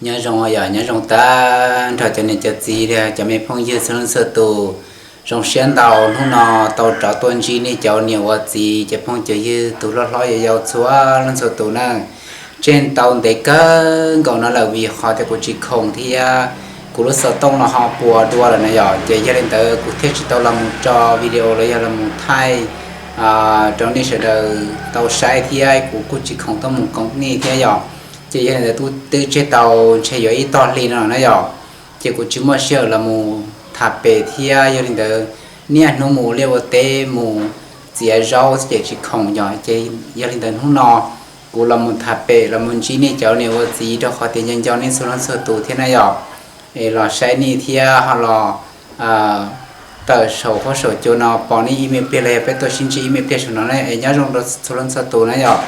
Nyob zoo yom, nyob zoo tag nrho cov niam cov txiv, cov me phooj ywg txhua leej txhua tus. Zoo siab ntau hnub no tau rov tuaj ntsib nej cov niam ua txiv, cov phooj cov ywg, tus hlob hlob yau yau txhua leej txhua tus na. Tseg tau ntev kawg nkaus no lawm vim qhov tias kuv tsis khoom thiab kuv lub xov tooj los ho puas dua lawm na yom. Ces yog li ntawd kuv thiaj tsis tau los mus tso video los yog los mus thaij rau nej sawv daws tau saib thiab kuv kuj tsis khoom tuaj mus koom nej thiab yom. Ces yog li ntawd twb tseg tau ntshe yuav ib tog hli no na yom. Ces kuv tsis muaj sij hawm los mus tham pem thiab yog li ntawd niaj hnub mus liaj ua teb mus txiav zaub ces tsis khoom yom. Ces yog li ntawd hnub no kuv los mus tham pem los mus ntsib nej cov niam ua txiv rau qhov tias nco nco nej txhua leej txhua tus thiab na yom. Es los saib nej thiab ho los tawm saum huab saum cua no pom nej ib me pliag los yog peb tuaj sib ntsib ib me pliag saum no na es nyob zoo rau txhua leej txhua tus na yom.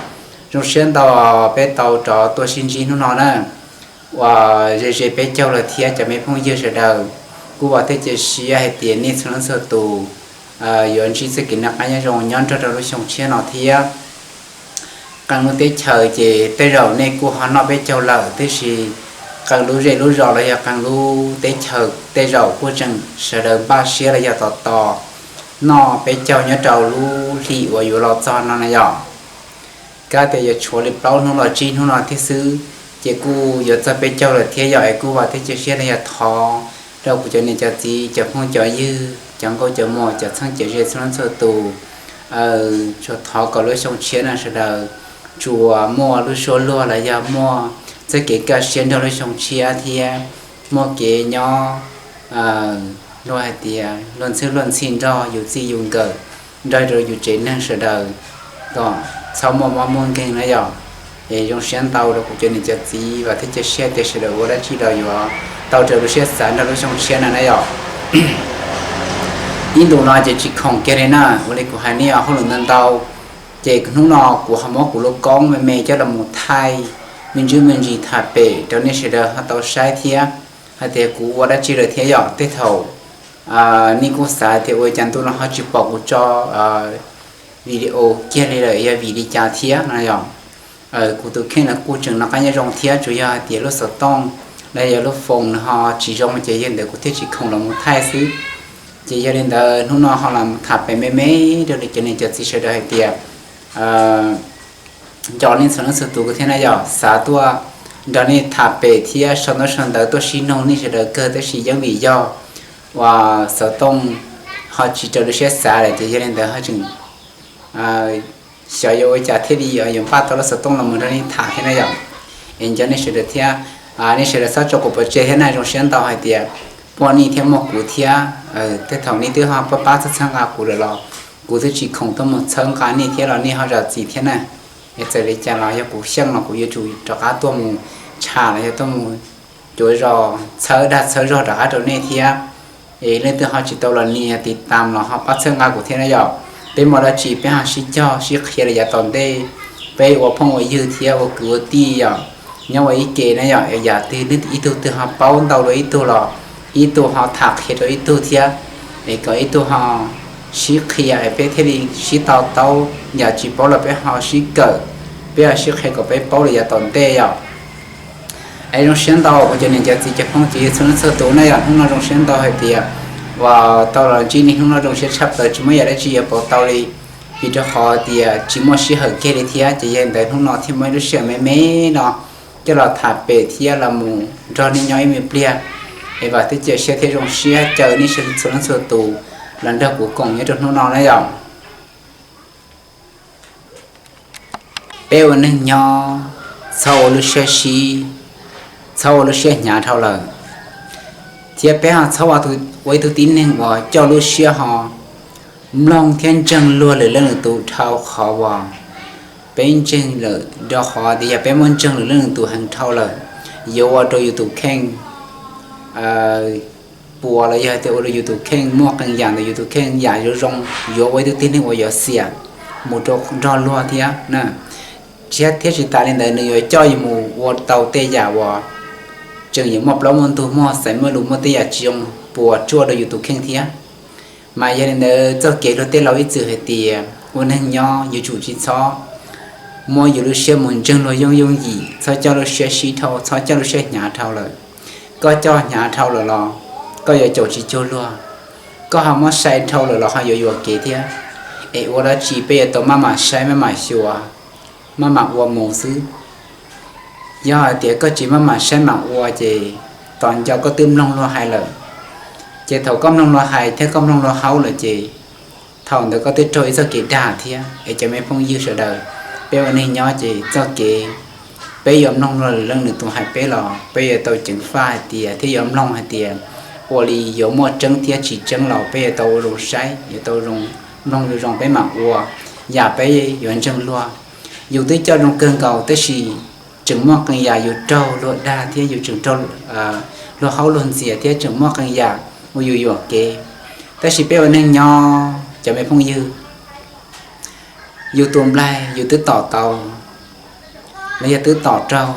Zoo siab ntau peb tau rov tuaj sib ntsib hnub no na. Uas ze ze peb caug lawm thiab cov me phooj ywg sawv daws, kuj vam thiab cia siab hais tias nej txhua leej txhua tus yuav ntsib txoj kev noj qab nyob zoo nyob nrog rau lub xyoo tshiab no thiab. Qee lub teb chaws ces tej zaum nej kuj ho noj peb caug lawm tiam sis qee lub zej lub zos los yog qee lub teb chaws tej zaum kuj tseem sawv daws npaj siab los yog tos tos noj peb caug nyob rau lub hlis uas yuav los txog no na yom. Kab tias yuav tshuav li plaub hnub los tsib hnub no thiab xwb, ces kuj yuav txog peb caug lawm thiab yom. Es kuj vam thiab cia siab los yog thov rau kuv cov niam cov txiv cov phooj cov ywg cov nkauj cov muam cov txheeb cov ze txhua leej txhua tus, tsuas thov kom lub xyoo tshiab no sawv daws tsuas muaj lub suab luag los yog muaj txoj kev kaj siab nrog lub xyoo tshiab thiab muaj kev nyob luag hais tias luag ntxhwb luag ntxhi nrog yus txij yus nkawm, nrog rau yus tsev neeg sawv daws kom txhob muaj mob muaj nkeeg na yom. Es zoo siab ntau rau kuv cov niam cov txiv vam thiab cia siab tias sawv daws ua dab tsi los yuav tau raws lub siab xav nrog lub xyoo tshiab na na yom. Ib ntus no ces tsis khoom kiag li na, ua li kuv hais nej hauj lwm ntau ntau. Ces hnub no kuv ho muab kuv lub koob me me coj los mus thaij me ntsis me ntsis tham pem rau nej sawv daws ho tau saib thiab hais tias kuv ua dab tsi lawm thiab yom. Tej thaum nej kuj xav tias ua cas ntu no ho tsis pom kuv tso video kiag li lawm yog vim li cas thiab no yom. Kuv tus kheej los kuj tseem noj qab nyob zoo thiab tsuas yog hais tias lub xov tooj los yog lub foos nws ho tsis zoo ces yog li ntawd kuv thiaj tsis khoom los mus thaij xwb. Ces yog li ntawd hnub no ho los tham pem me me rau cov niam cov txiv sawv daws hais tias nco nej txhua leej txhua tus thiab na yom, xav tuaj nrog nej tham pem thiab sau ntaub sau ntawv tuaj sib noog nej sawv daws kawg tab sis yeej vim yog uas xov tooj ho tsis raws lub siab xav lawm ces yog li ntawd ho tseem xyov yuav ua cas thiaj li yuav npaj tau lub xov tooj los mus nrog nej tham thiab na yom. Es nco nej sawv daws thiab, nej sawv daws txhob tso kuv pov tseg thiab na, zoo siab ntau hais tias muaj nej thiab muaj kuv thiab. Tej thaum nej twb ho pab pab txhawb txhawb nqa kuv lawm los kuv twb tsis khoom tuaj mus txhawb nqa nej thiab los nej ho zam txim thiab na. Es txawm li cas los yog kuv xyeej los kuv yuav tsum rov qab tuaj mus tsham los yog tuaj mus cuav zos txhawb dag txhawb zog rov qab rau nej thiab. Es leej twg ho tsis tau los nim tiv tam los ho pab txhawb nqa kuv thiab na yom. Peb muaj dab tsi peb ho sib cog sib qhia li yav tom ntej, peb ua phooj ua ywg thiab ua kwv ua tij yom, nyob ua ib ke na yom. Yam twg ib tug twg ho paub ntau dua ib tug los ib tug ho tham qhia rau ib tug thiab, es kom ib tug ho sib qhia es peb thiaj li sib to taub, yam tsis paub los peb ho sib kawm, peb ho sib qhia kom peb paub li yav tom ntej yom. Es zoo siab ntau kuv cov niam cov txiv cov phooj cov ywg txhua leej txhua tus na yom, hnub no zoo siab ntau hais tias uas tau los ntsib nej hnub no zoo siab tshaj plaws tsis muaj yam dab tsi yuav pauv tau li, vim rau qhov tias tsis muaj sij hawm kiag li thiab ces yog li ntawd hnub no thiaj muaj ib lub sij hawm me me no coj los tham pem thiab los mus nrog nej nyob ib me pliag. Es vam thiab cia siab thiab zoo siab caw nej txhua leej txhua tus los nrog kuv koom nyob rau hnub no na yom. Peb ua neeg nyob txhob ua lub siab sib, txhob ua lub siab hnyav dhau lawm, thiab peb ho txhob ua ib tug tib neeg uas coj lub siab ho mloog thiab ntseeg luag lwm leej lwm tus dhau qhov uas peb ntseeg lawm, rau qhov tias yog peb muab ntseeg lwm leej lwm tus heev dhau lawm, yuav ua rau yus tus kheej puas los yog tias ua rau yus tus kheej muaj qee yam ntawm yus tus kheej yam yuav zoo, yuav ua ib tug tib neeg uas yuav xiam mus rau nrog luag thiab na. Thiab tsis tas li ntawd nws yuav coj yus mus ua tau tej yam uas tseem yuav muaj plaub muaj ntug muaj xaiv muaj lus muaj tej yam tsis zoo puas tsuaj rau yus tus kheej thiab. Mas yog li ntawd txoj kev luag tej laus ib txwm hais tias ua neeg nyob yuav tsum tsis txhob muab yus lub siab mus ntseeg luag yooj yooj yim, txhob coj lub siab sib dhau, txhob coj lub siab hnyav dhau lawm. Koj coj hnyav dhau lawm los koj yuav caum tsis cuag luag. Koj ho muab sai dhau lawm los ho yuav yuam kev thiab. Es ua dab tsi peb yuav tau maj mam saib maj mam xyuas, maj mam ua mus xwb. Yog hais tias koj tsis maj mam saib mam ua ces tos nco koj twb mloog luag hais lawm. Ces thaum koj mloog luag hais thiab koj mloog luag haub lawm ces thaum ntawd koj twb raug ib txoj kev dag thiab. Es cov me phooj ywg sawv daws, peb ua neeg nyob ces txoj kev peb yuav mloog luag lwm leej lwm tus hais peb los peb yuav tau ceev faj hais tias thiab yuav mloog hais tias ua li yuav muaj tseeb thiab tsis tseeb los peb yuav tau ua zoo saib, yuav tau mloog zoo zoo peb mam ua, yam peb yuav ntseeg luag. Yus twb coj zoo kawg nkaus tab sis tseem muaj qee yam yus raug luag dag thiab yus tseem raug luag haub luag ntxias thiab tseem muaj qee yam uas yus yuam kev. Tab sis peb ua neeg nyob cov me phooj ywg, yus tus nplaig yus twb tom tau los yog twb tom raug,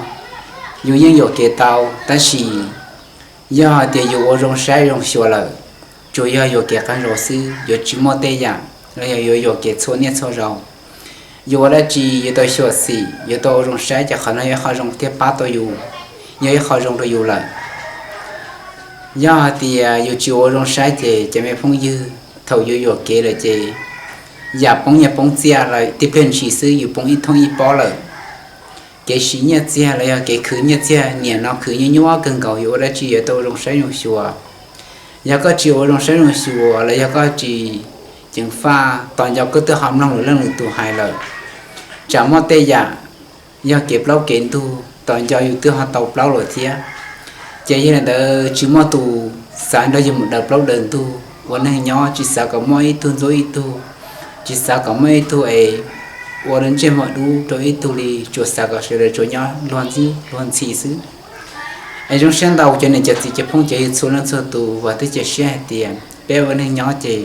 yus yeej yuam kev tau, tab sis yog hais tias yus ua zoo saib zoo xyuas lawm, tsuas yog yuam kev qee zaus xwb, yuav tsis muaj tej yam los yog yuav yuam kev txhua niaj txhua zaus. Yus ua dab tsi yuav tau xyuam xim, yuav tau ua zoo saib ces qhov no yog ib qho zoo thiab pab tau yus, yog ib qho zoo rau yus lawm. Yog hais tias yus tsis ua zoo saib ces cov me phooj ywg, thaum yus yuam kev lawm ces yam poob nyiaj poob txiaj los tib pliag ntshis xwb yus poob ib thoob ib pob lawm. Kev siv nyiaj txiag los yog kev khwv nyiaj txiag niaj no khwv nyuaj nyuaj kawg nkaus, yus ua dab tsi yuav tau ua zoo saib zoo xyuas. Yog koj tsis ua zoo saib zoo xyuas los yog koj tsis ceev faj, tos nco koj twb ho mloog lwm leej lwm tus hais lawm. Tsam muaj tej yam yog kev plaub kev ntug, tos nco yus twb ho tau plaub lawm thiab. Ces yog li ntawd tsis muaj tus xav nrog yus mus daws plaub daws ntug. Ua neeg nyob tsis xav kom muaj ib tug ntxub ib tug, tsis xav kom muaj ib tug es ua lub ntsej muag dub rau ib tug li, tsuas xav kom sawv daws tsuas nyob luag ntxhi luag ntxhi xwb. Es zoo siab ntau cov niam cov txiv cov phooj cov ywg txhua leej txhua tus uas twb cia siab hais tias peb ua neeg nyob ces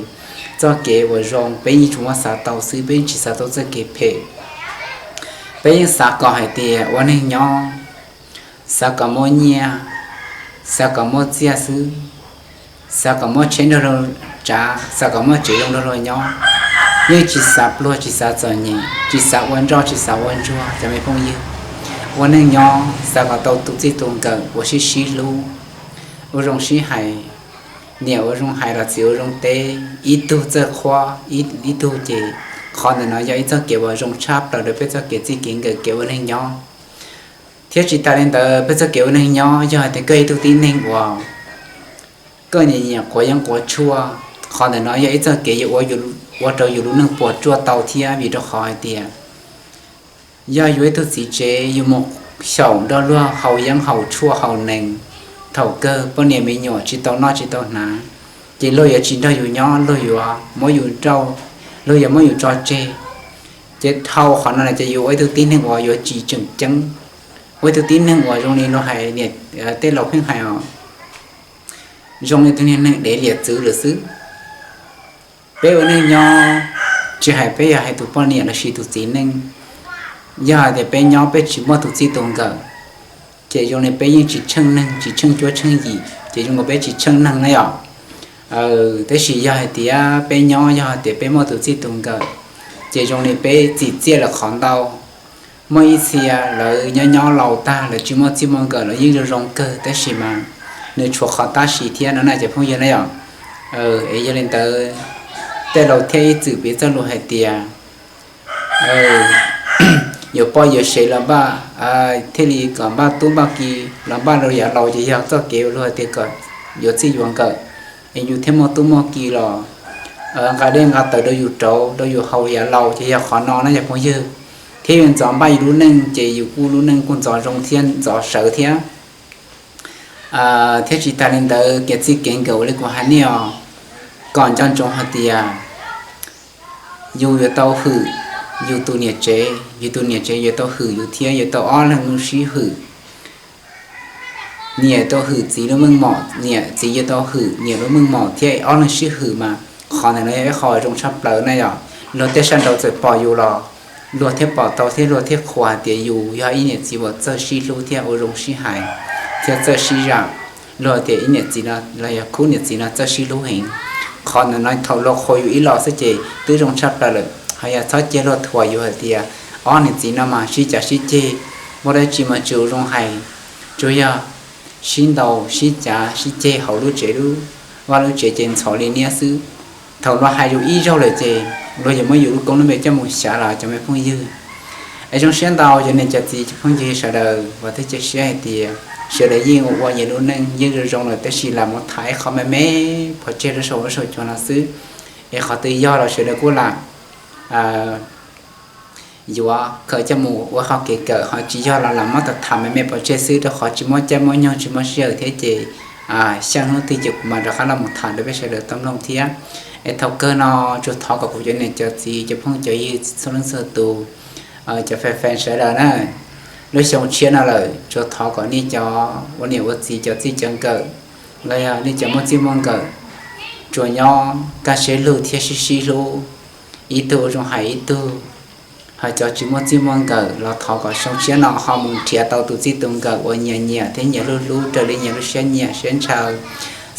txoj kev uas zoo peb yeej tsuas muab xav tau xwb, peb yeej tsis xav tau txoj kev phem. Peb yeej xav kom hais tias ua neeg nyob, xav kom muaj nyiaj, xav kom muaj txiaj xwb, xav kom muaj tsheb nrog luag tsav, xav kom muaj tsev zoo nrog luag nyob. Yeej tsis xav pluag tsis xav txom nyem, tsis xav ua nroj tsis xav ua ntsuag cov me phooj ywg. Ua neeg nyob xav kom tau tus txij tus nkawm uas sib sib hlub, ua zoo sib hais, niam ua zoo hais los txiv ua zoo teb, ib tug txawj qhuab ib tug ces qhov ntawm no yog ib txoj kev uas zoo tshaj plaws rau peb txoj kev txij kev nkawm kev ua neeg nyob. Thiab tsis tas li ntawd peb txoj kev ua neeg nyob yog hais tias koj ib tug tib neeg uas koj nyiam nyiam quav yeeb quav tshuaj, qhov ntawm no yog ib txoj kev yuav ua rau yus lub neej puas tsuaj tau thiab, vim rau qhov hais tias yog yus ib tug txiv tsev yus mus xyaum nrog luag haus yeeb haus tshuaj haus nees, thaum kawg poj niam me nyuam tsis tau noj tsis tau hnav, ces luag yuav tsis nrog yus nyob, luag yuav muab yus nrauj, luag yuav muab yus tso tseg. Ces dhau qhov no ces yus ua ib tug tib neeg uas yuav tsis tseem ceeb, ua ib tug tib neeg uas zoo li luag hais, tej laus pheej hais os, zoo li tus niag neeg dev liam txwv lawm xwb. Peb ua neej nyob, tsis hais peb yog hais tus poj niam lossis tus txiv neej, yog hais tias peb nyob peb tsis muaj tus txij tus nkawm, ces zoo li peb yeej tsis tsheej neeg tsis tsheej cuab tsheej yim, ces zoo li peb tsis tsheej neeg na yom. Tab sis yog hais tias peb nyob yog hais tias peb muaj tus txij tus nkawm, ces zoo li peb txim txiaj lawm qhov ntau. Muaj ib txhia lawv nyob nyob laus tag lawv tsis muaj txij muaj nkawm los yeej zoo zoo kawg, tab sis mas nws tshuav qhov tab sis thiab no na cov phooj ywg na yom. Es yog li ntawd, tej laus thiaj ib txwm piv txoj lus hais tias yuav poj yuav sev los npaj, thiaj li kom npaj tub npaj ki los npaj rau yav laus, ces yog txoj kev luag tias kom yuav txij yuav nkawm, es yus thiaj muaj tub muaj ki los nqa dej nqa taws rau yus rauv rau yus haus yav laus, ces yog qhov no na cov phooj ywg. Thiab yus ntxov npaj yus lub neej ces yus kuj lub neej kuj ntxov zoo thiab ntxov sawv thiab. Thiab tsis tas li ntawd kev txij kev nkawm ua li kuv hais nej os, kom nco ntsoov hais tias yus yuav tau hwm yus tus niam tsev, yus tus niam tsev yuav tau hwm yus thiab, yuav tau ob leeg sib hwm. Niam tau hwm txiv lub meej mom, niam txiv yuav tau hwm niam lub meej mom thiab, ob leeg sib hwm mas qhov ntawm no yog ib qho zoo tshaj plaws na yom. Luag tej sab nraud txawm pom yus los luag thiaj pom tau thiab luag thiaj qhuas hais tias yus yog ib niam txiv uas txawj sib hlub thiab ua zoo sib hais thiab txawj sib zam. Luag tias ib niam txiv no los yog khub niam txiv no txawj sib hlub heev. Qhov ntawm no thaum luag qhuas yus ib los xwb ces twb zoo tshaj plaws lawm, ho yog txhob cia luag thuam yus hais tias Ob niam txiv no mas sib cav sib ceg, muaj dab tsi mas tsis zoo hais, tsuas yog sib ntaus sib cav sib ceg hauv lub tsev, lub vaj lub tsev ces ntxhov li niab xwb. Thaum luag hais yus ib zaug lawm ces luag yuav muab yus lub koob lub npe coj mus xyav los cov me phooj ywg. Es zoo siab ntau cov niam cov txiv cov phooj ywg sawv daws uas thiaj cia siab hais tias sawv daws yeej ua ua yus lub neej yeej zoo zoo lawm, tab sis lam mus tham ib qho me me pov tseg rau saum huab saum cua no xwb. Es qhov twg yog los sawv daws kuj lam yuav khaws coj mus ua qhov kev kawm, ho tsis yog los lam muab tham tham me me pov tseg xwb, rau qhov tsis muaj caij muaj nyoog tsis muaj sij hawm thiab ces xyaa hnub twg ces kuv mam rov qab los mus tham rau peb sawv daws tau mloog thiab. Es thaum kawg no tsuas thov kom kuv cov niam cov txiv cov phooj cov ywg txhua leej txhua tus, cov fans fans sawv daws na, lub xyoo tshiab no lawm tsuas thov kom nej cov ua niam ua txiv cov txij cov nkawm los yog nej cov muaj txij muaj nkawm tsuas nyob kaj siab lug thiab sib sib hlub, ib tug ua zoo hais ib tug. Ho cov tsis muaj txij muaj nkawm los thov kom xyoo tshiab no ho mus nrhiav tau tus txij tus nkawm uas nyias nyiam thiab nyias hlub hlub raws li nyias lub siab nyiam siab ntshaw.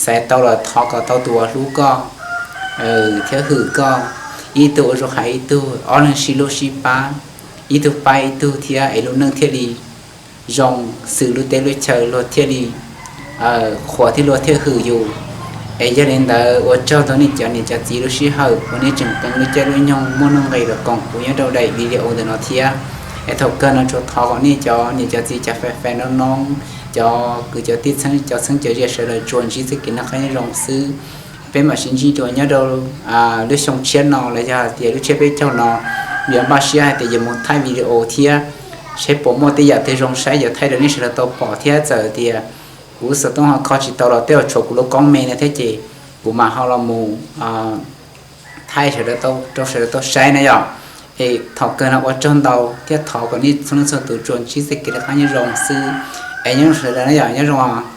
Xaiv tau los thov kom tau tus uas hlub koj thiab hwm koj, ib tug ua zoo hais ib tug, ob leeg sib hlub sib pab, ib tug pab ib tug thiab es lub neej thiaj li zoo, xws lub teb lub chaw luag thiaj li qhuas thiab luag thiaj hwm yus. Es yog li ntawd ua tsaug ntau nej cov niam cov txiv lub sij hawm uas nej tseem teev lub caij lub nyoog muaj nuj nqis los koom kuv nyob rau daim video ntawm no thiab. Es thaum kawg no tsuas thov kom nej cov niam cov txiv cov fans fans noob noob, cov kwv cov tij txheeb cov txheeb cov ze sawv daws tsuas ntsib txoj kev noj qab nyob zoo xwb. Peb mam sib ntsib dua nyob rau lub xyoo tshiab no los yog hais tias lub tsiab peb caug no, yuav npaj siab hais tias yuav mus thaij video thiab, saib puas muaj tej yam twg zoo saib yuav thaij rau nej sawv daws tau pom thiab. Txawm tias kuv xov tooj ho kho tsis tau los tej zaum tshuav kuv lub koob me no thiab ces kuv mam ho los mus thaij rau sawv daws tau saib na yom. Es thaum kawg no ua tsaug ntau thiab thov kom nej txhua leej txhua tus tsuas ntsib txoj kev noj qab nyob zoo xwb. Es nyob zoo sawv daws na yom, nyob zoo.